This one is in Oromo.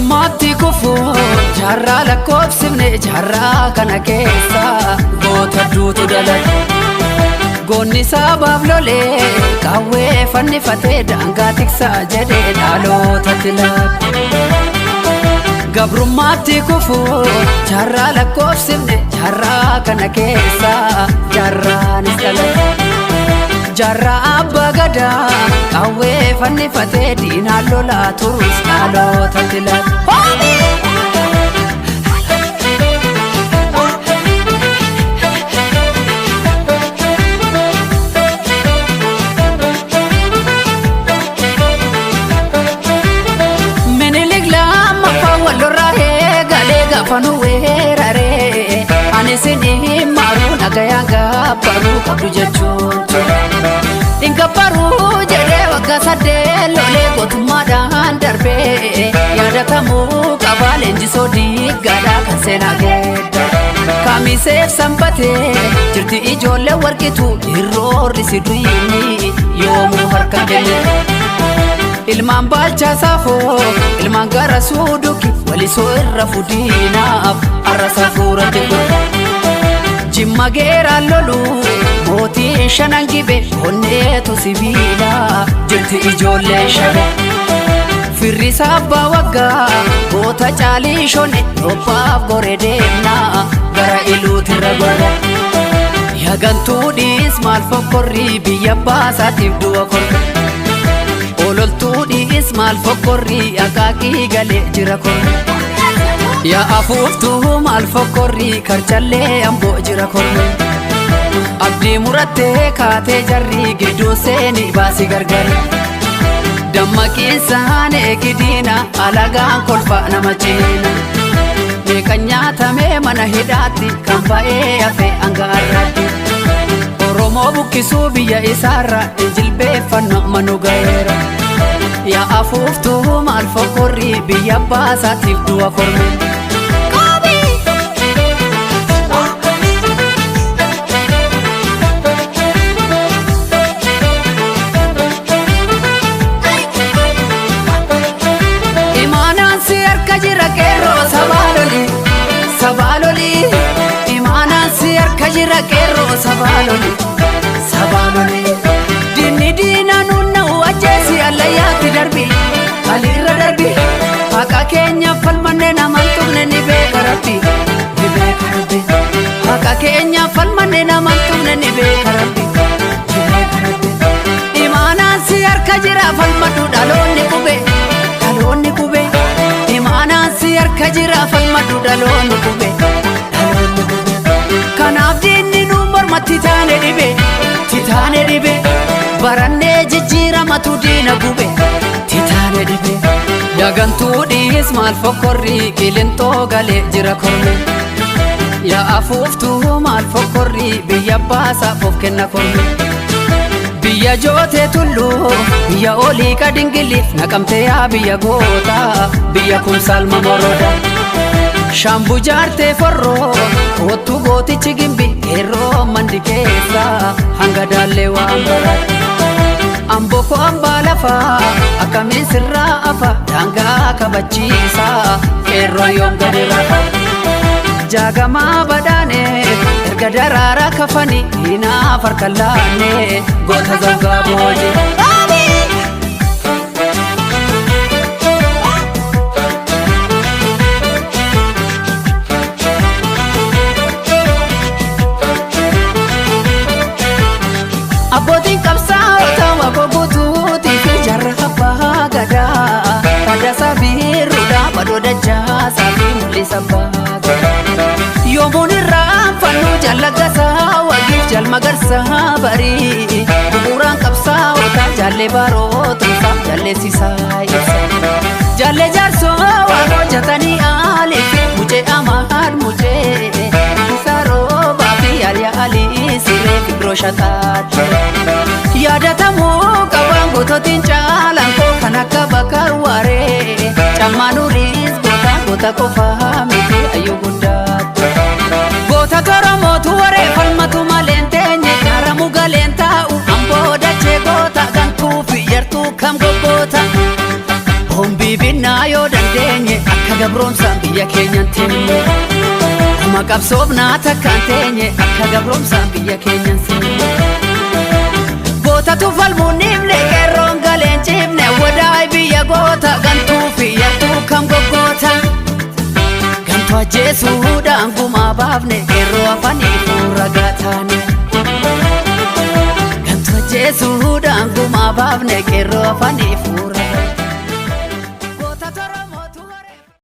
Gabrummaatti kufuu jaarraa lakkoofsifne jaarraa kana keessa goota duutu dalage. Goonni sabaaf lolee qawwee fannifatee daangaa tiksaa jedhee dhalootatti laate. Gabrummaatti kufuu jaarraa lakkoofsifne jaarraa kana keessa jaarraanis dhalate. Jaarraa abbaa gadaa qawwee fannifatee diinaan lolaa turus dhalootatti laate. Minilik lammaffaa wallorraa eegalee gaafa nu weeraree ani isin maruu nagayaan gabbaruu qabdu jechuun ture. Hin gabbaruu jedhee waggaa 8 lolee gootummaadhaan darbee yaadatamuu qaba leenjisoo diiggaadhaa kan seenaa geedda. Kamiseef sanbatee jirti ijoollee warqitu irroorri si duyini yoomuu harka kennitu. Ilmaan baalchaa saafoo ilmaan gara suuduki walisoo irra fudiinaaf har'a safuuratti godhu. Jimma geeraan lolu mootiin shanan gibe onneetu sibiila jirti ijoollee shabe. Firrisaa abbaa waggaa goota caalii shone dhophaaf gore deemnaa gara iluutirra gorra. Yagantuudhiis maal fokkorrii biyya baasaatiif du'a korre. Ololtuudhiis maal fokkorrii akaakii galee jira korre. Yaa afuuftuu maal fokkorrii karchallee amboo jira korre. Abdii murattee kaatee jarrii gidduu seeni baasii gargar. Dammaqiinsaan eegidiina alagaan kolfa nama ciina. Meeqan nyaatamee mana hidhaatti kan ba'ee hafe hanga har'aatti. Oromoo buqqisuu biyya isaarra hin jilbeeffannu amma nu ga'eera. Yaa afuuftuu maal fokkorrii biyya baasaatiif du'a korme. Imaanaan si harka jira qeerroo sabaa loli sabaa loli. Imaanaan si harka jira qeerroo sabaa loli sabaa loli. Diinni diinaa nunna'u ajjeesi allayyaatti darbi alirra darbi. Haqa keenya falmanne naman tuqne ni beeka rabbi ni beeka rabbi. Haqa keenya falmanne naman tuqne ni beeka rabbi ni beeka rabbi. Imaanaan si harka jira falmadhu dhaloonni qube dhaloonni qube. Imaanaan si harka jira falmadhu dhaloonni qube dhaloonni qube. Kanaaf diinni nu mormatti taane dhibe titaane dhibe barannee jijjiiramatu diina gube titaane dhibe. Yagantuudhiis maal fokkorrii qilintoo galee jira korme. Yaa afuuftuu maal fokkorrii biyya baasaaf of kenna korme. Biyya jootee tulluu biyya olii qadingiliif naqamtee yaa biyya gootaa biyya kumsaal mamoroda. Shaambu jaartee forroo kootu gootichi gimbi qeerroo mandi keessa hanga daallee waan barate. Amboo koo hambaa lafaa akkamiin sirraa afa daangaa kabachiisa qeerroo yoom gadi rafa. Jaagamaa badhaane erga daraaraa kafanii diinaaf harka laanne goota zangaa booji. Abbootiin qabsaa'ota waboo guutuutii fi jaarraa abbaa gadaa Taddasaa Birruudhaa badoo dachaasaa fi mul'isa baata. Yoomuun irraan fannoo jallagasaa wagiif jalmagarsaa barii bu'uuraan qabsaa'ota jaallee baroo tumsaa jalleessisaa ibsa. Jaallee jaarsoo waan hojjetanii aalii fi mucee amaad mucee isaa roobaa fi yaaliyaa alii siree fi biroo shataatti. Yaadatamuu qabaan gootootiin caalaan koo kan akka bakar waaree cammaa nuriis goota goota qofaa miti ayyuu guddaatti. Goota toromootu waree falmatu maleen teenye gaaramu galeen taa'u amboo dachee goota gantuu fi yartuu kam goggoota. Hombii binnaa yoo dandeenye gabroomsaan biyya keenyan teenye. Kuma qabsoofnaa takkaan teenye akka gabroomsaan biyya keenyan seenye. Gootatu falmuun dhiifne, qeerroon galeen ciifne, wadaay biyya goota gantuu fi yartuu kam goggoota. Gantuu ajjeesuudhaan gumaa baafne, qeerroo afanii fuura gaataane. Gantuu ajjeesuudhaan gumaa baafne, qeerroo afanii fuura.